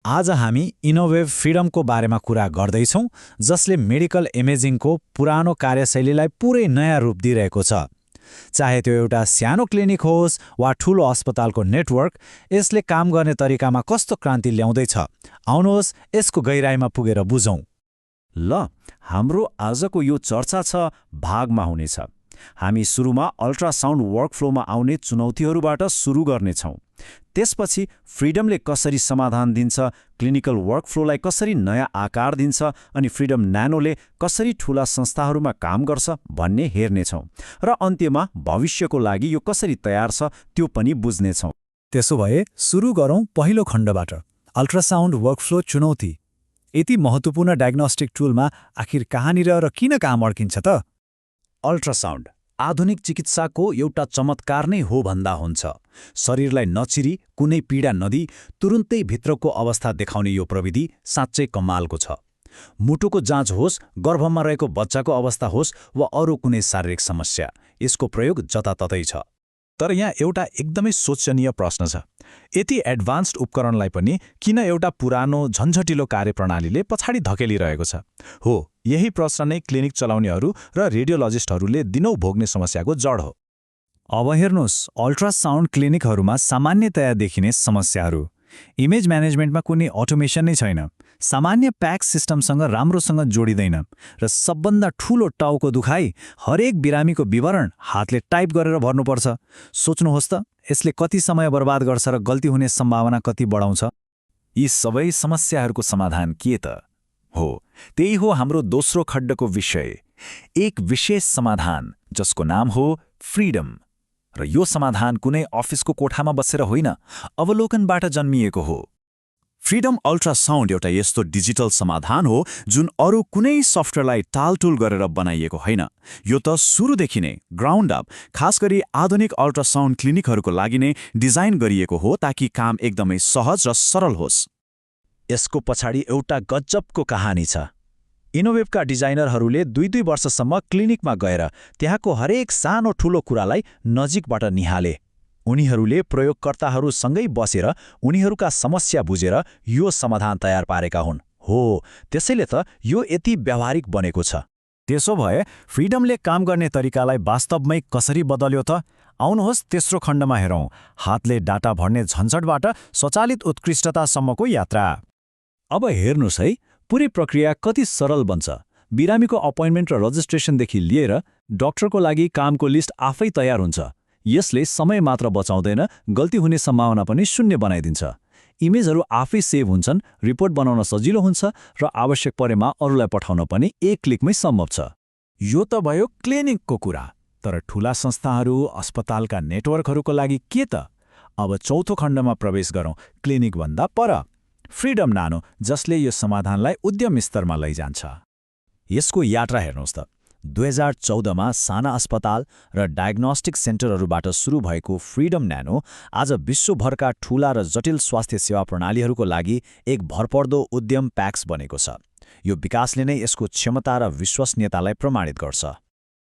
आज हामी इनोवेभ फ्रिडमको बारेमा कुरा गर्दैछौँ, जसले मेडिकल इमेजिङको पुरानो कार्यशैलीलाई पुरै नयाँ रूप दिइरहेको छ। चाहे त्यो एउटा सानो क्लिनिक होस् वा ठूलो अस्पतालको नेटवर्क, यसले काम गर्ने तरिकामा कस्तो क्रान्ति ल्याउँदैछ, आउनुहोस् यसको गहिराईमा पुगेर बुझौँ। ल, हाम्रो आजको यो चर्चा छ भागमा हुनेछ। हामी सुरुमा अल्ट्रासाउन्ड वर्कफ्लोमा आउने चुनौतीहरूबाट सुरु गर्नेछौँ। त्यसपछि फ्रिडमले कसरी समाधान दिन्छ, क्लिनिकल वर्कफ्लोलाई कसरी नयाँ आकार दिन्छ अनि फ्रिडम न्यानोले कसरी ठूला संस्थाहरूमा काम गर्छ भन्ने हेर्नेछौँ। र अन्त्यमा भविष्यको लागि यो कसरी तयार छ त्यो पनि बुझ्नेछौँ। त्यसो भए सुरु गरौँ पहिलो खण्डबाट, अल्ट्रासाउन्ड वर्कफ्लो चुनौती। यति महत्त्वपूर्ण डायग्नोस्टिक टुलमा आखिर कहाँनिर र किन काम अड्किन्छ त? अल्ट्रासाउन्ड आधुनिक चिकित्साको एउटा चमत्कार नै हो भन्दा हुन्छ। शरीरलाई नचिरी, कुनै पीडा नदिई तुरुन्तै भित्रको अवस्था देखाउने यो प्रविधि साँच्चै कमालको छ। मुटुको जाँच होस्, गर्भमा रहेको बच्चाको अवस्था होस् वा अरू कुनै शारीरिक समस्या, यसको प्रयोग जताततै छ। तर यहाँ एउटा एकदमै सोचनीय प्रश्न छ। यति एडभान्स्ड उपकरणलाई पनि किन एउटा पुरानो झन्झटिलो कार्यप्रणालीले पछाडि धकेलिरहेको छ? हो, यही प्रश्न नै क्लिनिक चलाउनेहरू र रेडियोलोजिस्टहरूले दिनौँ भोग्ने समस्याको जड हो। अब हेर्नुहोस्, अल्ट्रासाउन्ड क्लिनिकहरूमा सामान्यतया देखिने समस्याहरू। इमेज म्यानेजमेन्टमा कुनै अटोमेसन नै छैन, सामान्य प्याक सिस्टमसँग राम्रोसँग जोडिँदैन, र सबभन्दा ठूलो टाउको दुखाइ, हरेक बिरामीको विवरण हातले टाइप गरेर भर्नुपर्छ। सोच्नुहोस् त, यसले कति समय बर्बाद गर्छ र गल्ती हुने सम्भावना कति बढाउँछ? यी सबै समस्याहरूको समाधान के त? हो, त्यही हो हाम्रो दोस्रो खण्डको विषय, एक विशेष समाधान जसको नाम हो फ्रिडम। र यो समाधान कुनै अफिसको कोठामा बसेर होइन, अवलोकनबाट जन्मिएको हो। फ्रिडम अल्ट्रासाउन्ड एउटा यस्तो डिजिटल समाधान हो जुन अरू कुनै सफ्टवेयरलाई टालटुल गरेर बनाइएको होइन। यो त सुरुदेखि नै ग्राउन्ड अप, खास गरी आधुनिक अल्ट्रासाउन्ड क्लिनिकहरूको लागि नै डिजाइन गरिएको हो ताकि काम एकदमै सहज र सरल होस्। यसको पछाडि एउटा गजबको कहानी छ। इनोवेभका डिजाइनरहरूले 2-2 वर्षसम्म क्लिनिकमा गएर त्यहाँको हरेक सानो ठूलो कुरालाई नजिकबाट निहाले। उनीहरूले प्रयोगकर्ताहरूसँगै बसेर उनीहरूका समस्या बुझेर यो समाधान तयार पारेका हुन्। हो, त्यसैले त यो यति व्यावहारिक बनेको छ। त्यसो भए फ्रिडमले काम गर्ने तरिकालाई वास्तवमै कसरी बदल्यो त? आउनुहोस् तेस्रो खण्डमा हेरौँ, हातले डाटा भर्ने झन्झटबाट स्वचालित उत्कृष्टतासम्मको यात्रा। अब हेर्नुहोस् है, पुरै प्रक्रिया कति सरल बन्छ। बिरामीको अपोइन्टमेन्ट र रजिस्ट्रेसनदेखि लिएर डाक्टरको लागि कामको लिस्ट आफै तयार हुन्छ। यसले समय मात्र बचाउँदैन, गल्ती हुने सम्भावना पनि शून्य बनाइदिन्छ। इमेजहरू आफै सेभ हुन्छन्, रिपोर्ट बनाउन सजिलो हुन्छ र आवश्यक परेमा अरूलाई पठाउन पनि एक क्लिकमै सम्भव छ। यो त भयो क्लिनिकको कुरा, तर ठूला संस्थाहरू, अस्पतालका नेटवर्कहरूको लागि के त? अब चौथो खण्डमा प्रवेश गरौँ, क्लिनिकभन्दा पर, फ्रिडम न्यानो, जसले यो समाधानलाई उद्यम स्तरमा लैजान्छ। यसको यात्रा हेर्नुहोस् त। 2014मा साना अस्पताल र डायग्नोस्टिक सेन्टरहरूबाट सुरु भएको फ्रिडम न्यानो आज विश्वभरका ठूला र जटिल स्वास्थ्य सेवा प्रणालीहरूको लागि एक भरपर्दो उद्यम प्याक्स बनेको छ। यो विकासले नै यसको क्षमता र विश्वसनीयतालाई प्रमाणित गर्छ।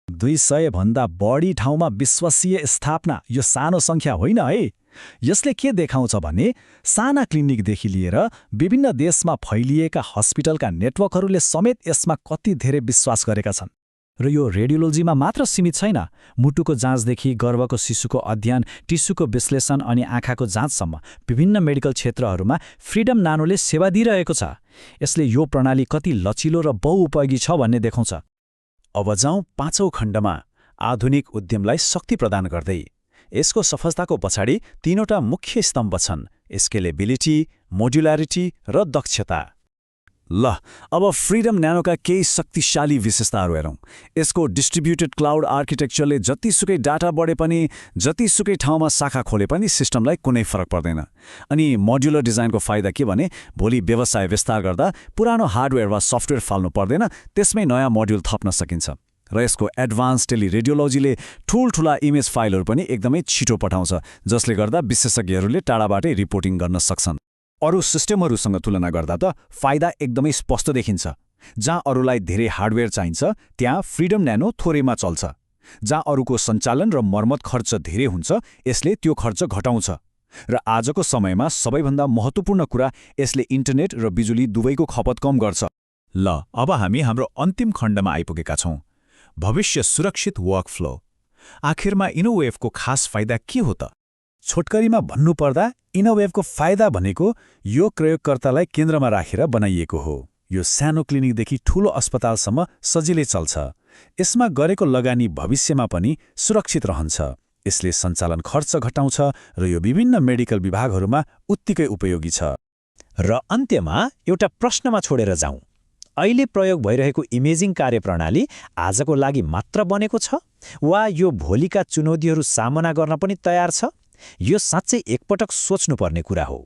200 भन्दा बढी ठाउँमा विश्वसनीय स्थापना यो सानो सङ्ख्या होइन है। यसले के देखाउँछ भने साना क्लिनिकदेखि लिएर विभिन्न देशमा फैलिएका हस्पिटलका नेटवर्कहरूले समेत यसमा कति धेरै विश्वास गरेका छन्। र यो रेडियोलोजीमा मात्र सीमित छैन। मुटुको जाँचदेखि गर्भको शिशुको अध्ययन, टिस्युको विश्लेषण अनि आँखाको जाँचसम्म विभिन्न मेडिकल क्षेत्रहरूमा फ्रिडम न्यानोले सेवा दिइरहेको छ। यसले यो प्रणाली कति लचिलो र बहुउपयोगी छ भन्ने देखाउँछ। अब जाउँ पाँचौं खण्डमा, आधुनिक उद्यमलाई शक्ति प्रदान गर्दै। यसको सफलताको पछाडि 3वटा मुख्य स्तम्भ छन्: स्केलेबिलिटी, मोड्युलारिटी र दक्षता। ल, अब फ्रिडम न्यानोका केही शक्तिशाली विशेषताहरू हेरौँ। यसको डिस्ट्रिब्युटेड क्लाउड आर्किटेक्चरले जतिसुकै डाटा बढे पनि, जतिसुकै ठाउँमा शाखा खोले पनि सिस्टमलाई कुनै फरक पर्दैन। अनि मोड्युलर डिजाइनको फाइदा के भने, भोलि व्यवसाय विस्तार गर्दा पुरानो हार्डवेयर वा सफ्टवेयर फाल्नु पर्दैन, त्यसमै नयाँ मोड्युल थप्न सकिन्छ। र यसको एडभान्स टेलिरेडियोलोजीले ठूल्ठूला इमेज फाइलहरू पनि एकदमै छिटो पठाउँछ, जसले गर्दा विशेषज्ञहरूले टाढाबाटै रिपोर्टिङ गर्न सक्छन्। अरू सिस्टमहरूसँग तुलना गर्दा त फाइदा एकदमै स्पष्ट देखिन्छ। जहाँ अरूलाई धेरै हार्डवेयर चाहिन्छ, त्यहाँ फ्रिडम न्यानो थोरैमा चल्छ। जहाँ अरूको सञ्चालन र मर्मत खर्च धेरै हुन्छ, यसले त्यो खर्च घटाउँछ। र आजको समयमा सबैभन्दा महत्त्वपूर्ण कुरा यसले इन्टरनेट र बिजुली दुवैको खपत कम गर्छ। ल अब हामी हाम्रो अन्तिम खण्डमा आइपुगेका छौँ, भविष्य सुरक्षित वर्कफ्लो। आखिरमा इनोवेभको खास फाइदा के हो त? छोटकरीमा भन्नुपर्दा इनोवेभको फाइदा भनेको यो प्रयोगकर्तालाई केन्द्रमा राखेर बनाइएको हो। यो सानो क्लिनिकदेखि ठूलो अस्पतालसम्म सजिलै चल्छ। यसमा गरेको लगानी भविष्यमा पनि सुरक्षित रहन्छ। यसले सञ्चालन खर्च घटाउँछ र यो विभिन्न मेडिकल विभागहरूमा उत्तिकै उपयोगी छ। र अन्त्यमा एउटा प्रश्नमा छोडेर जाउँ, अहिले प्रयोग भइरहेको इमेजिङ कार्यप्रणाली आजको लागि मात्र बनेको छ वा यो भोलिका चुनौतीहरू सामना गर्न पनि तयार छ? यो साँच्चै एकपटक सोच्नुपर्ने कुरा हो।